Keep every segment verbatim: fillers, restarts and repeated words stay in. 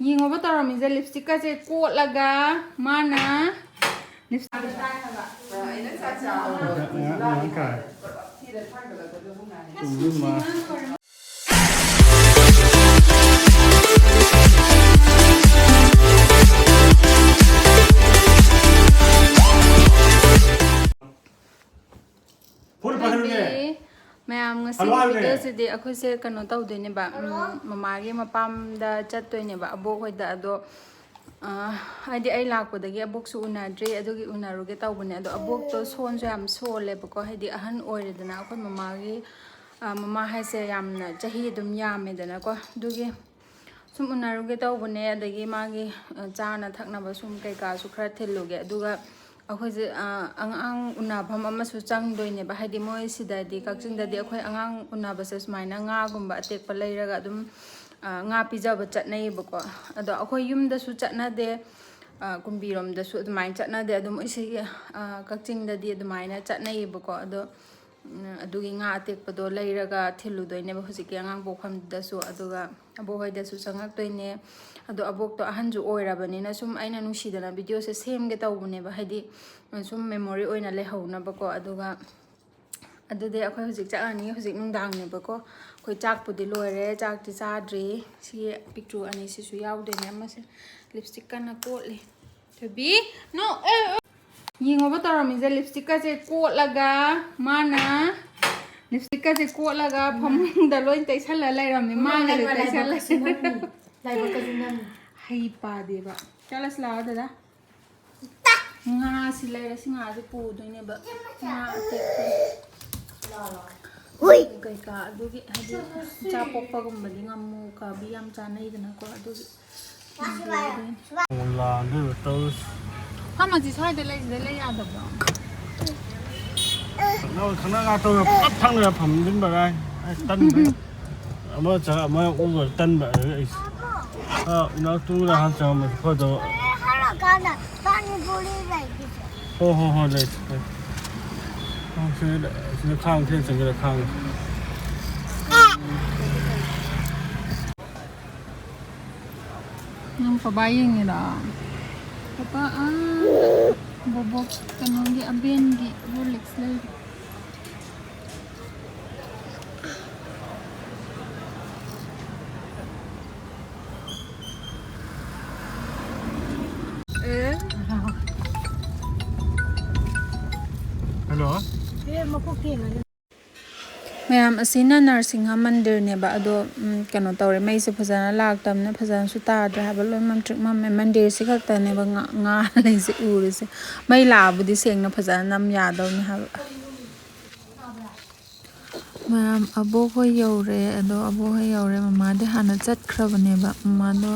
ꯌꯦꯡꯉꯣꯕ ꯇꯧꯔꯝꯃꯤꯁꯦ, ꯂꯤꯞꯁꯇꯤꯛꯀꯁꯦ ꯀꯣꯠꯂꯒ ꯃꯥꯅ ꯂꯤꯞꯁꯇꯤꯛ ꯃꯌꯥꯝ, ꯉꯁꯤꯒꯤ ꯚꯤꯗꯤꯑꯣꯁꯤꯗꯤ ꯑꯩꯈꯣꯏꯁꯦ ꯀꯩꯅꯣ ꯇꯧꯗꯣꯏꯅꯦꯕ, ꯎꯝ, ꯃꯃꯥꯒꯤ ꯃꯄꯥꯝꯗ ꯆꯠꯇꯣꯏꯅꯦꯕ, ꯑꯕꯣꯛ ꯍꯣꯏꯗ꯫ ꯑꯗꯣ, ꯑ, ꯍꯥꯏꯗꯤ ꯑꯩ ꯂꯥꯛꯄꯗꯒꯤ ꯑꯕꯣꯛꯁꯨ ꯎꯅꯗ꯭ꯔꯤ, ꯑꯗꯨꯒꯤ ꯎꯅꯔꯨꯒꯦ ꯇꯧꯕꯅꯦ꯫ ꯑꯗꯣ ꯑꯕꯣꯛꯇꯣ ꯁꯣꯟꯁꯨ ꯌꯥꯝ ꯁꯣꯜꯂꯦꯕꯀꯣ, ꯍꯥꯏꯗꯤ ꯑꯍꯟ ꯑꯣꯏꯔꯦꯗꯅ꯫ ꯑꯩꯈꯣꯏ ꯃꯃꯥꯒꯤ, ꯑ, ꯃꯃꯥ ꯍꯥꯏꯁꯦ ꯌꯥꯝꯅ ꯆꯍꯤ ꯑꯗꯨꯝ ꯌꯥꯝꯃꯦꯗꯅꯀꯣ, ꯑꯗꯨꯒꯤ ꯁꯨꯝ ꯎꯅꯔꯨꯒꯦ ꯇꯧꯕꯅꯦ꯫ ꯑꯗꯒꯤ ꯃꯥꯒꯤ, ꯑ, ꯆꯥꯅ ꯊꯛꯅꯕ ꯁꯨꯝ ꯀꯩꯀꯥꯁꯨ ꯈꯔ ꯊꯤꯜꯂꯨꯒꯦ꯫ ꯑꯗꯨꯒ ꯑꯩꯈꯣꯏꯁꯦ, ꯑ, ꯑꯉꯥꯡ ꯎꯅꯐꯝ ꯑꯃꯁꯨ ꯆꯪꯗꯣꯏꯅꯦꯕ꯫ ꯍꯥꯏꯗꯤ ꯃꯣꯏ ꯁꯤꯗꯗꯤ, ꯀꯛꯆꯤꯡꯗꯗꯤ ꯑꯩꯈꯣꯏ ꯑꯉꯥꯡ ꯎꯅꯕꯁꯦ ꯁꯨꯃꯥꯏꯅ ꯉꯥꯒꯨꯝꯕ ꯑꯇꯦꯛꯄ ꯂꯩꯔꯒ ꯑꯗꯨꯝ, ꯑ, ꯉꯥ ꯄꯤꯖꯕ ꯆꯠꯅꯩꯌꯦꯕꯀꯣ꯫ ꯑꯗꯣ ꯑꯩꯈꯣꯏ ꯌꯨꯝꯗꯁꯨ ꯆꯠꯅꯗꯦ, ꯑ, ꯀꯨꯝꯕꯤꯔꯣꯝꯗꯁꯨ ꯑꯗꯨꯃꯥꯏꯅ ꯆꯠꯅꯗꯦ꯫ ꯑꯗꯨꯝ ꯁꯤꯒꯤ, ꯑ, ꯀꯛꯆꯤꯡꯗꯗꯤ ꯑꯗꯨꯃꯥꯏꯅ ꯆꯠꯅꯩꯌꯦꯕꯀꯣ꯫ ꯑꯗꯣ ꯎꯝ, ꯑꯗꯨꯒꯤ ꯉꯥ ꯑꯇꯦꯛꯄꯗꯣ ꯂꯩꯔꯒ ꯊꯤꯜꯂꯨꯗꯣꯏꯅꯦꯕ ꯍꯧꯖꯤꯛꯀꯤ ꯑꯉꯥꯡ ꯄꯣꯛꯐꯝꯗꯨꯗꯁꯨ, ꯑꯗꯨꯒ ꯑꯕꯣꯛ ꯍꯣꯏꯗꯁꯨ ꯆꯪꯉꯛꯇꯣꯏꯅꯦ꯫ ꯑꯗꯣ ꯑꯕꯣꯛꯇꯣ ꯑꯍꯟꯁꯨ ꯑꯣꯏꯔꯕꯅꯤꯅ ꯁꯨꯝ ꯑꯩꯅ ꯅꯨꯡꯁꯤꯗꯅ ꯚꯤꯗꯤꯑꯣꯁꯦ ꯁꯦꯝꯒꯦ ꯇꯧꯕꯅꯦꯕ, ꯍꯥꯏꯗꯤ, ꯁꯨꯝ ꯃꯦꯃꯣꯔꯤ ꯑꯣꯏꯅ ꯂꯩꯍꯧꯅꯕꯀꯣ꯫ ꯑꯗꯨꯒ ꯑꯗꯨꯗꯤ ꯑꯩꯈꯣꯏ ꯍꯧꯖꯤꯛ ꯆꯠꯂꯅꯤ, ꯍꯧꯖꯤꯛ ꯅꯨꯡꯗꯥꯡꯅꯦꯕꯀꯣ꯫ ꯑꯩꯈꯣꯏ ꯆꯥꯛꯄꯨꯗꯤ ꯂꯣꯏꯔꯦ, ꯆꯥꯛꯇꯤ ꯆꯥꯗ꯭ꯔꯤ꯫ ꯁꯤ ꯄꯤꯛꯇ꯭ꯔꯨ ꯑꯅꯤꯁꯤꯁꯨ ꯌꯥꯎꯗꯣꯏꯅꯦ꯫ ꯑꯃꯁꯦ ꯂꯤꯞꯁꯇꯤꯛ ꯀꯟꯅ ꯀꯣꯠꯂꯤ꯫ ꯊꯣꯏꯕꯤ, ꯅꯣ, ꯑꯦ, ꯑꯦ꯫ ꯌꯦꯡꯉꯣꯕ ꯇꯧꯔꯝꯃꯤꯁꯦ, ꯂꯤꯞꯁꯇꯤꯛꯀꯁꯦ ꯀꯣꯠꯂꯒ ꯃꯥꯅ, ꯂꯤꯞꯁꯇꯤꯛꯀꯁꯦ ꯀꯣꯠꯂꯒ ꯐꯃꯨꯡꯗ ꯂꯣꯏ ꯇꯩꯁꯜꯂ ꯂꯩꯔꯝꯃꯤ꯫ ꯃꯥꯅꯁꯨ ꯂꯥꯏꯕꯛ ꯇꯩꯁꯜꯂꯦ꯫ ꯀꯠꯁꯤ ꯅꯝꯃꯤ꯫ ꯂꯥꯏꯕꯛ ꯀꯠꯁꯤ ꯅꯝꯃꯤ꯫ ꯍꯩ ꯄꯥꯗꯦꯕ꯫ ꯆꯠꯂꯁꯤ ꯂꯥꯛꯑꯣ ꯗꯗꯥ꯫ ꯉꯥꯁꯤ ꯂꯩꯔꯦ, ꯁꯤ ꯉꯥꯁꯤ ꯄꯨꯗꯣꯏꯅꯦꯕ꯫ ꯉꯥ ꯑꯇꯦꯛꯄ꯫ ꯍꯨꯏ꯫ ꯀꯩꯀꯥ ꯑꯗꯨꯒꯤ, ꯍꯥꯏꯗꯤ ꯏꯆꯥ ꯄꯣꯛꯄꯒꯨꯝꯕꯗꯤ ꯉꯥꯃꯨ ꯀꯥꯕꯤ ꯌꯥꯝ ꯆꯥꯅꯩꯗꯅꯀꯣ, ꯑꯗꯨꯒꯤ꯫ ꯂꯥꯡꯗꯣꯏꯕ ꯇꯧꯔꯤꯁꯤ꯫ ꯐꯝꯃꯁꯤ ꯁ꯭ꯋꯥꯏꯗ ꯂꯩꯁꯤꯗ ꯂꯩ ꯌꯥꯗꯕ꯭ꯔꯣ? ꯈꯠꯅꯕ, ꯈꯠꯅ ꯉꯥꯛꯇ ꯑꯣꯏꯅ ꯄꯨꯂꯞ ꯊꯛꯅꯔ ꯐꯝꯖꯤꯟꯕ ꯀꯥꯏ꯫ ꯑꯩ ꯇꯟꯕꯩ꯫ ꯑꯃ ꯆꯪꯉ ꯑꯃ ꯎꯕ ꯇꯟꯕ ꯑꯗꯨꯒꯤ ꯑꯩꯁꯦ꯫ ꯑꯥ, ꯏꯅꯥꯎ ꯇꯨꯡꯗ ꯍꯥꯟꯅ ꯆꯪꯉꯝꯃꯁꯤ ꯐꯗꯧꯕ꯫ ꯍꯣꯔꯦꯟ ꯍꯜꯂꯛꯀꯥꯟꯗ ꯄꯥꯅꯤꯄꯨꯔꯤ ꯂꯩꯒꯤꯁꯦ꯫ ꯍꯣ, ꯍꯣ, ꯍꯣ, ꯂꯩꯁꯤ, ꯂꯩꯁꯤ꯫ ꯑꯣ, ꯁꯤꯗ, ꯁꯤꯗ ꯈꯥꯡ ꯊꯦꯡ ꯆꯪꯁꯤꯜꯂ ꯈꯥꯡ꯫ ꯅꯪ ꯄꯕꯥ ꯌꯦꯡꯉꯤꯔꯣ? ꯄꯄꯥ, ꯑꯥ, ꯕꯣꯕꯣꯛ ꯀꯩꯅꯣꯒꯤ, ꯑꯕꯦꯟꯒꯤ ꯍꯣꯔꯂꯤꯛꯁ ꯂꯩꯔꯤ꯫ ꯑꯦ꯫ ꯍꯜꯂꯣ꯫ ꯑꯦ, ꯃꯀꯣꯛ ꯊꯦꯡꯉꯅꯤ꯫ ꯃꯌꯥꯝ, ꯑꯁꯤꯅ ꯅꯔꯁꯤꯡꯍ ꯃꯟꯗꯤꯔꯅꯦꯕ꯫ ꯑꯗꯣ, ꯎꯝ, ꯀꯩꯅꯣ ꯇꯧꯔꯦ, ꯃꯩꯁꯦ ꯐꯖꯅ ꯂꯥꯛꯇꯕꯅꯤꯅ ꯐꯖꯅꯁꯨ ꯇꯥꯗ꯭ꯔꯦ ꯍꯥꯏꯕ, ꯂꯣꯏ ꯃꯝꯇ꯭ꯔꯤꯛ ꯃꯝꯃꯦ꯫ ꯃꯟꯗꯤꯔꯁꯤ ꯈꯛꯇꯅꯦꯕ ꯉꯥ-, ꯉꯥꯜꯂꯤꯁꯦ, ꯎꯔꯤꯁꯦ꯫ ꯃꯩ ꯂꯥꯛꯑꯕꯨꯗꯤ ꯁꯦꯡꯅ ꯐꯖꯅ ꯅꯝ ꯌꯥꯗꯧꯅꯤ ꯍꯥꯏꯕ꯫ ꯃꯌꯥꯝ, ꯑꯕꯣꯛ ꯍꯣꯏ ꯌꯧꯔꯦ꯫ ꯑꯗꯣ ꯑꯕꯣꯛ ꯍꯣꯏ ꯌꯧꯔꯦ, ꯃꯃꯥꯗꯤ ꯍꯥꯟꯅ ꯆꯠꯈ꯭ꯔꯕꯅꯦꯕ꯫ ꯃꯃꯥꯗꯣ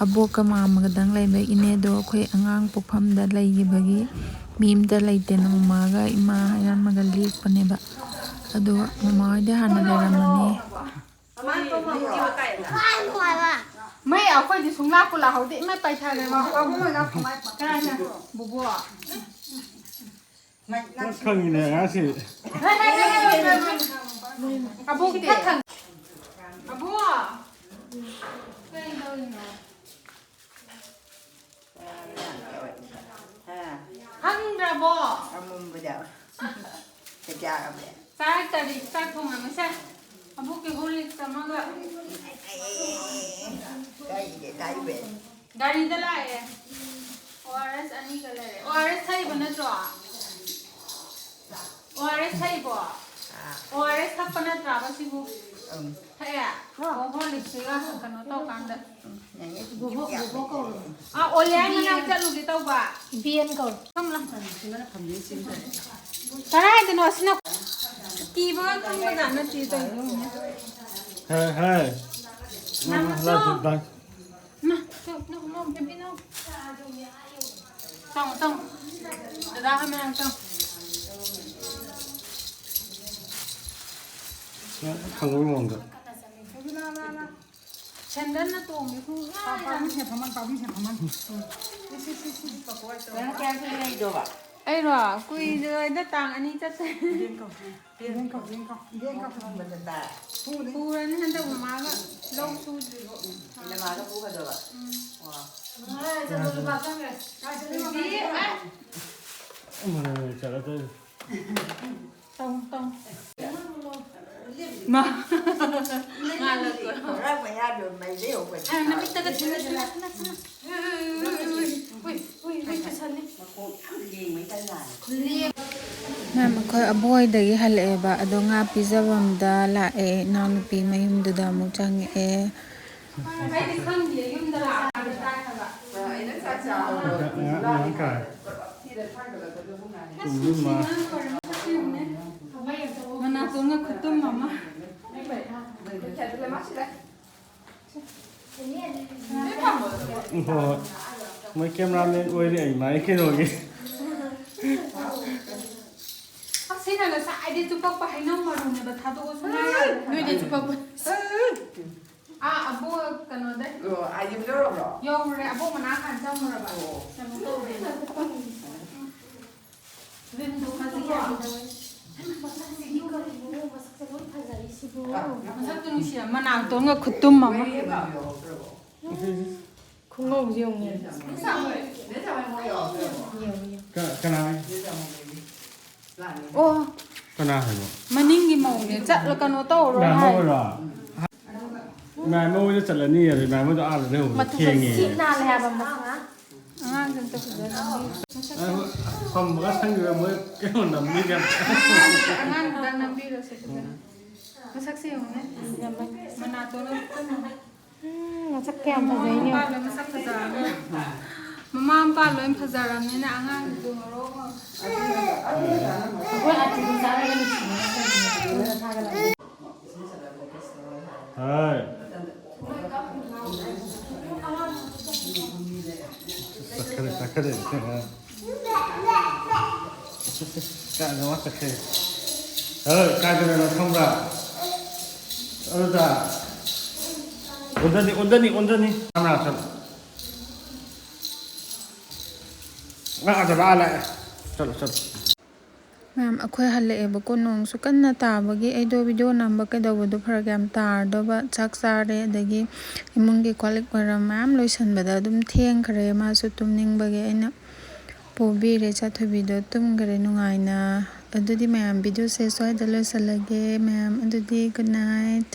ꯑꯕꯣꯛꯀ ꯃꯥꯝꯃꯒꯗꯪ ꯂꯩꯕ꯫ ꯏꯅꯦꯗꯣ ꯑꯩꯈꯣꯏ ꯑꯉꯥꯡ ꯄꯣꯛꯐꯝꯗ ꯂꯩꯈꯤꯕꯒꯤ ꯃꯤ ꯑꯝꯇ ꯂꯩꯇꯦꯅ ꯃꯃꯥꯒ ꯏꯃꯥ ꯌꯥꯏꯃꯒ ꯂꯦꯛꯄꯅꯦꯕ꯫ ꯑꯗꯣ ꯃꯃꯥ ꯍꯣꯏꯗꯤ ꯍꯥꯟꯅ ꯂꯩꯔꯝꯃꯅꯤ꯫ ꯃꯩ ꯑꯩꯈꯣꯏꯗꯤ ꯁꯨꯡꯂꯥꯛꯄꯨ ꯂꯥꯛꯍꯧꯗꯦ꯫ ꯏꯃꯥ ꯄꯥꯏꯊꯈ꯭ꯔꯦ꯫ ꯀꯅꯥꯅ? ꯕꯨꯕꯣꯛ꯫ ꯅꯪ ꯈꯪꯉꯤꯅꯦ ꯑꯉꯥꯡꯁꯤ꯫ ꯑꯕꯣꯛꯀꯤꯗꯤ? ꯑꯕꯣꯛ! ꯀꯩ ꯇꯧꯔꯤꯅꯣ? ꯈꯪꯗ꯭ꯔꯕꯣ? ꯑꯃꯨꯟꯕꯗꯣ꯫ ꯆꯥꯛ ꯆꯥꯔꯕꯅꯦ꯫ ꯆꯥꯔꯛꯇꯔꯤ, ꯆꯥꯛ ꯊꯣꯡꯉꯝꯃꯁꯦ꯫ ꯑꯕꯣꯛꯀꯤ ꯍꯣꯔꯂꯤꯛꯁ ꯑꯃꯒ꯫ ꯀꯥꯏꯗꯦ, ꯀꯥꯏꯗꯦ꯫ ꯒꯥꯔꯤꯗ ꯂꯥꯛꯑꯦ꯫ ꯑꯣ ꯑꯥꯔ ꯑꯦꯁ ꯑꯅꯤꯒ ꯂꯩꯔꯦ꯫ ꯑꯣ ꯑꯥꯔ ꯑꯦꯁ ꯊꯛꯏꯕ ꯅꯠꯇ꯭ꯔꯣ? ꯑꯣ ꯑꯥꯔ ꯑꯦꯁ ꯊꯛꯏꯕꯣ? ꯑꯥ꯫ ꯑꯣ ꯑꯥꯔ ꯑꯦꯁ ꯊꯛꯄ ꯅꯠꯇ꯭ꯔꯥꯕ ꯁꯤꯕꯨ? ꯎꯝ꯫ ꯊꯛꯑꯦ? ꯍꯣ꯫ ꯑꯣ, ꯍꯣꯔꯂꯤꯛꯁꯁꯤꯒ ꯀꯩꯅꯣ ꯇꯧꯀꯥꯟꯗ꯫ ꯅꯪꯒꯤ ꯕꯣꯕꯣꯛ, ꯕꯣꯕꯣꯛ ꯀꯧꯔꯣ꯫ ꯑꯥ, ꯑꯣꯂꯤꯌꯥꯒꯤ ꯃꯅꯥꯛ ꯆꯠꯂꯨꯒꯦ ꯇꯧꯕ꯫ ꯕꯤ ꯑꯦꯟ ꯀꯧꯔꯣ꯫ ꯊꯝꯂꯥ꯫ ꯀꯗꯥꯏꯗꯅꯣ ꯑꯁꯤꯅ ꯀꯤꯕꯒ ꯈꯪꯕꯖꯥꯠ ꯅꯠꯇꯦ ꯇꯧꯔꯤꯗꯣ꯫ ꯍꯦ, ꯍꯦ꯫ ꯅꯪꯁꯨ꯫ ꯂꯥꯛꯑꯣ, ꯗꯥꯟꯁ꯫ ꯃꯥ, ꯇꯣ, ꯅꯣ, ꯅꯣ, ꯕꯦꯕꯤ, ꯅꯣ꯫ ꯆꯪꯉꯣ, ꯆꯪꯉꯣ꯫ ꯗꯗꯥ ꯍꯣꯏ ꯃꯅꯥꯛ ꯆꯪꯉꯣ꯫ ꯈꯪꯕꯒꯤ ꯃꯑꯣꯡꯗ꯫ ꯁꯦꯟꯗꯜꯅ ꯇꯣꯡꯉꯦ ꯈꯣꯡ-, ꯄꯥꯕꯨꯡꯁꯦ ꯐꯝꯍꯟ, ꯄꯥꯕꯨꯡꯁꯦ ꯐꯝꯍꯟ꯫ ꯁꯤ, ꯁꯤ, ꯁꯤ, ꯁꯤ꯫ ꯅꯪ ꯀꯌꯥꯝ ꯀꯨꯏꯅ ꯂꯩꯗꯧꯕ? ꯑꯩꯔꯣ? ꯀꯨꯏꯔꯣꯏꯗ, ꯇꯥꯡ ꯑꯅꯤ ꯆꯠꯇꯣꯏꯅꯦ꯫ ꯏꯕꯦꯟ ꯀꯧ, ꯏꯕꯦꯟ ꯀꯧ, ꯏꯕꯦꯟ ꯀꯧ꯫ ꯏꯕꯦꯟ ꯀꯧ꯫ ꯄꯨꯔꯅꯤ ꯍꯟꯗꯛ ꯃꯃꯥꯒ ꯂꯧ ꯁꯨꯗ꯭ꯔꯤꯕꯣ꯫ ꯅꯃꯥꯒ ꯄꯨꯒꯗꯕ? ꯎꯝ꯫ ꯆꯠꯂꯣ, ꯂꯨꯄꯥ ꯆꯪꯈ꯭ꯔꯦ꯫ ꯀꯥꯏ ꯆꯠꯂꯤꯅꯣ? ꯃꯥ꯫ ꯇꯧ, ꯇꯧ꯫ ꯃꯥ꯫ ꯉꯥꯜꯂꯛꯄ꯭ꯔꯣ? ꯈꯔ ꯃꯌꯥꯗꯣ ꯃꯩꯗꯩ ꯍꯧꯒꯠꯂꯦ꯫ ꯑ, ꯅꯃꯤꯠꯇꯒ ꯊꯤꯜꯂꯨ, ꯊꯤꯜꯂꯨ, ꯊꯤꯜꯂꯨ, ꯊꯤꯜꯂꯨ꯫ ꯎꯏ, ꯎꯏ, ꯎꯏ, ꯎꯏ, ꯄꯨꯁꯜꯂꯤ꯫ ꯃꯈꯣꯡ ꯌꯥꯝ ꯂꯦꯡꯕꯩ ꯇꯥꯏꯞ ꯂꯥꯛꯑꯦ꯫ ꯃꯦꯝ, ꯑꯩꯈꯣꯏ ꯑꯕꯣꯏꯗꯒꯤ ꯍꯜꯂꯛꯑꯦꯕ, ꯑꯗꯣ ꯉꯥ ꯄꯤꯖꯕꯝꯗ ꯂꯥꯛꯑꯦ, ꯏꯅꯥꯎꯅꯨꯄꯤ ꯃꯌꯨꯝꯗꯨꯗ ꯑꯃꯨꯛ ꯆꯪꯉꯛꯑꯦ꯫ ꯑꯩꯗꯤ ꯈꯪꯗꯤꯌꯦ, ꯌꯨꯝꯗ ꯂꯥꯛꯑꯀꯥꯟꯗ ꯇꯥꯏ ꯍꯥꯏꯕ꯫ ꯑꯩꯅ ꯆꯥꯛ ꯆꯥꯕꯗꯣ ꯑꯉꯥꯡ, ꯑꯉꯥꯡ ꯀꯥꯏ? ꯊꯤꯔ ꯊꯥꯡꯒꯠꯂꯛꯄꯗꯨꯕꯨ ꯉꯥꯏꯔꯦ꯫ ꯇꯨꯝꯕꯤ ꯃꯥ꯫ ꯃꯅꯥꯇꯣꯟꯒ ꯈꯨꯇꯨꯝ ꯑꯃ꯫ ꯍꯣꯏ, ꯍꯣꯏ꯫ ꯃꯣꯏ cameraman ꯑꯣꯏꯔꯤ ꯑꯩ ꯃꯥꯏ ꯀꯩꯅꯣꯒꯤ꯫ ꯑꯁꯤꯅ ꯉꯁꯥꯏꯗꯤ ꯆꯨꯞꯄꯛꯄ ꯍꯩꯅꯧ ꯃꯔꯨꯅꯦꯕ, ꯊꯥꯗꯣꯛꯑꯣ ꯁꯨꯡꯌꯥ ꯌꯥꯗꯦ꯫ ꯅꯣꯏꯗꯤ ꯆꯨꯞꯄꯛꯄ꯫ ꯑꯥ, ꯑꯕꯣꯛ ꯀꯩꯅꯣꯗꯩ꯫ ꯑꯣ, ꯑꯥ, ꯌꯨꯝ ꯌꯧꯔꯕ꯭ꯔꯣ? ꯌꯧꯔꯨꯔꯦ, ꯑꯕꯣꯛ ꯃꯅꯥꯛ ꯍꯥꯟꯅ ꯆꯪꯉꯨꯔꯕ꯫ ꯑꯣ꯫ ꯀꯩꯅꯣ ꯇꯧꯗꯦꯅ꯫ ꯔꯤꯝꯗꯣ ꯈꯔ ꯆꯤꯛꯑꯦ꯫ ꯃꯁꯛꯁꯤꯗꯤ ꯀꯔꯤꯅꯣ? ꯃꯁꯛꯁꯦ ꯂꯣꯏ ꯐꯖꯔꯤꯁꯤꯕꯨ꯫ ꯑꯥ꯫ ꯃꯁꯛꯇꯣ ꯅꯨꯡꯁꯤꯔ ꯃꯅꯥꯇꯣꯟꯒ ꯈꯨꯇꯨꯝ ꯑꯃ꯫ ꯃꯣꯏ ꯌꯦꯡꯉꯣ, ꯌꯧꯔꯛꯇ꯭ꯔꯕꯣ? ꯈꯣꯡꯉꯧꯁꯦ ꯌꯦꯡꯉꯨꯅꯦ꯫ ꯅꯦ ꯆꯥꯃꯩ, ꯅꯦ ꯆꯥꯃꯩ ꯃꯣꯏ ꯌꯧꯔꯛꯇ꯭ꯔꯕꯣ? ꯌꯦꯡꯉꯨ, ꯌꯦꯡꯉꯨ꯫ ꯀ-, ꯀꯅꯥ? ꯅꯦ ꯆꯥꯃꯩ ꯃꯣꯏꯒꯤ꯫ ꯑꯣ꯫ ꯀꯅꯥ ꯍꯥꯏꯕ? ꯃꯅꯤꯡꯒꯤ ꯃꯧꯅꯦ꯫ ꯆꯠꯂꯣ, ꯀꯩꯅꯣ ꯇꯧꯔꯣ ꯍꯥꯏ꯫ ꯏꯃꯥꯟꯅꯕ ꯍꯣꯏꯔꯣ? ꯏꯃꯥꯟꯅꯕ ꯍꯣꯏꯗ ꯆꯠꯂꯅꯤ ꯑꯗꯣ ꯏꯃꯥꯟꯅꯕꯗꯣ ꯑꯥꯗ ꯂꯩꯍꯧꯕꯗꯣ ꯃꯇꯨꯒ ꯊꯦꯡꯉꯦ꯫ ꯁꯤꯠ ꯅꯥꯜꯂꯦ ꯍꯥꯏꯕ ꯃꯁꯥ꯫ ꯑꯉꯥꯡꯁꯦ ꯑꯝꯇ ꯐꯖꯅ ꯅꯝꯕꯤꯌꯨ꯫ ꯃꯁꯛꯁꯦ ꯑ, ꯍꯣꯏ, ꯐꯝꯕꯒ ꯁꯪꯈꯤꯕ ꯃꯣꯏ ꯀꯩꯅꯣ ꯅꯝꯕꯤꯒꯦ꯫ ꯑꯉꯥꯡ-, ꯑꯉꯥꯡꯗꯨꯗꯪ ꯅꯝꯕꯤꯔꯣꯁꯦ ꯐꯖꯅ꯫ ꯃꯁꯛꯁꯦ ꯌꯦꯡꯉꯨꯅꯦ꯫ ꯃꯅꯥꯇꯣꯟ ꯎꯝ, ꯃꯁꯛ ꯀꯌꯥꯝ ꯐꯖꯩꯅꯣ꯫ ꯃꯃꯥ ꯃꯄꯥ ꯂꯣꯏ ꯃꯁꯛ ꯐꯖꯔꯕꯅꯤꯅ꯫ ꯃꯃꯥ ꯃꯄꯥ ꯂꯣꯏ ꯐꯖꯔꯕꯅꯤꯅ ꯑꯉꯥꯡꯗꯨꯁꯨ ꯃꯔꯣꯜ ꯑꯃ꯫ ꯑꯩꯈꯣꯏ ꯑꯥꯇꯤꯗꯨ ꯆꯥꯔꯒ ꯅꯨꯡꯁꯤꯅ ꯆꯠꯈ꯭ꯔꯤꯅꯦ꯫ ꯍꯣꯏ꯫ ꯆꯠꯈ꯭ꯔꯦ, ꯆꯠꯈ꯭ꯔꯦ꯫ ꯀꯥꯏꯗ ꯃꯥ ꯆꯠꯈ꯭ꯔꯦ? ꯍꯣꯏ, ꯀꯥꯏꯗꯅꯣ ꯈꯪꯕ꯭ꯔꯥ? ꯑꯗꯨꯗ꯫ ꯑꯣꯟꯗꯅꯤ, ꯑꯣꯟꯗꯅꯤ, ꯑꯣꯟꯗꯅꯤ꯫ ꯃꯥ ꯆꯠꯂꯣ꯫ ꯂꯥꯛꯑꯣ, ꯆꯠꯂꯣ, ꯑꯥ ꯂꯥꯛꯑꯦ꯫ ꯆꯠꯂꯣ, ꯆꯠꯂꯣ꯫ ꯃꯌꯥꯝ, ꯑꯩꯈꯣꯏ ꯍꯜꯂꯛꯑꯦꯕꯀꯣ꯫ ꯅꯣꯡꯁꯨ ꯀꯟꯅ ꯇꯥꯕꯒꯤ ꯑꯩꯗꯣ ꯚꯤꯗꯤꯑꯣ ꯅꯝꯕ ꯀꯩꯗꯧꯕꯗꯣ ꯐꯔꯛ ꯌꯥꯝ ꯇꯥꯔꯗꯧꯕ꯫ ꯆꯥꯛ ꯆꯥꯔꯦ, ꯑꯗꯒꯤ ꯏꯃꯨꯡꯒꯤ ꯀꯣꯜ ꯂꯤꯛ ꯋꯥꯏꯔꯝ ꯃꯌꯥꯝ ꯂꯣꯏꯁꯟꯕꯗ ꯑꯗꯨꯝ ꯊꯦꯡꯈ꯭ꯔꯦ꯫ ꯃꯥꯁꯨ ꯇꯨꯝꯅꯤꯡꯕꯒꯤ ꯑꯩꯅ ꯄꯣꯕꯤꯔꯦ꯫ ꯆꯥꯊꯣꯏꯕꯤꯗꯣ ꯇꯨꯝꯈ꯭ꯔꯦ ꯅꯨꯡꯉꯥꯏꯅ꯫ ꯑꯗꯨꯗꯤ ꯃꯌꯥꯝ, ꯚꯤꯗꯤꯑꯣꯁꯦ ꯁ꯭ꯋꯥꯏꯗ ꯂꯣꯏꯁꯤꯜꯂꯒꯦ ꯃꯌꯥꯝ꯫ ꯑꯗꯨꯗꯤ good night꯫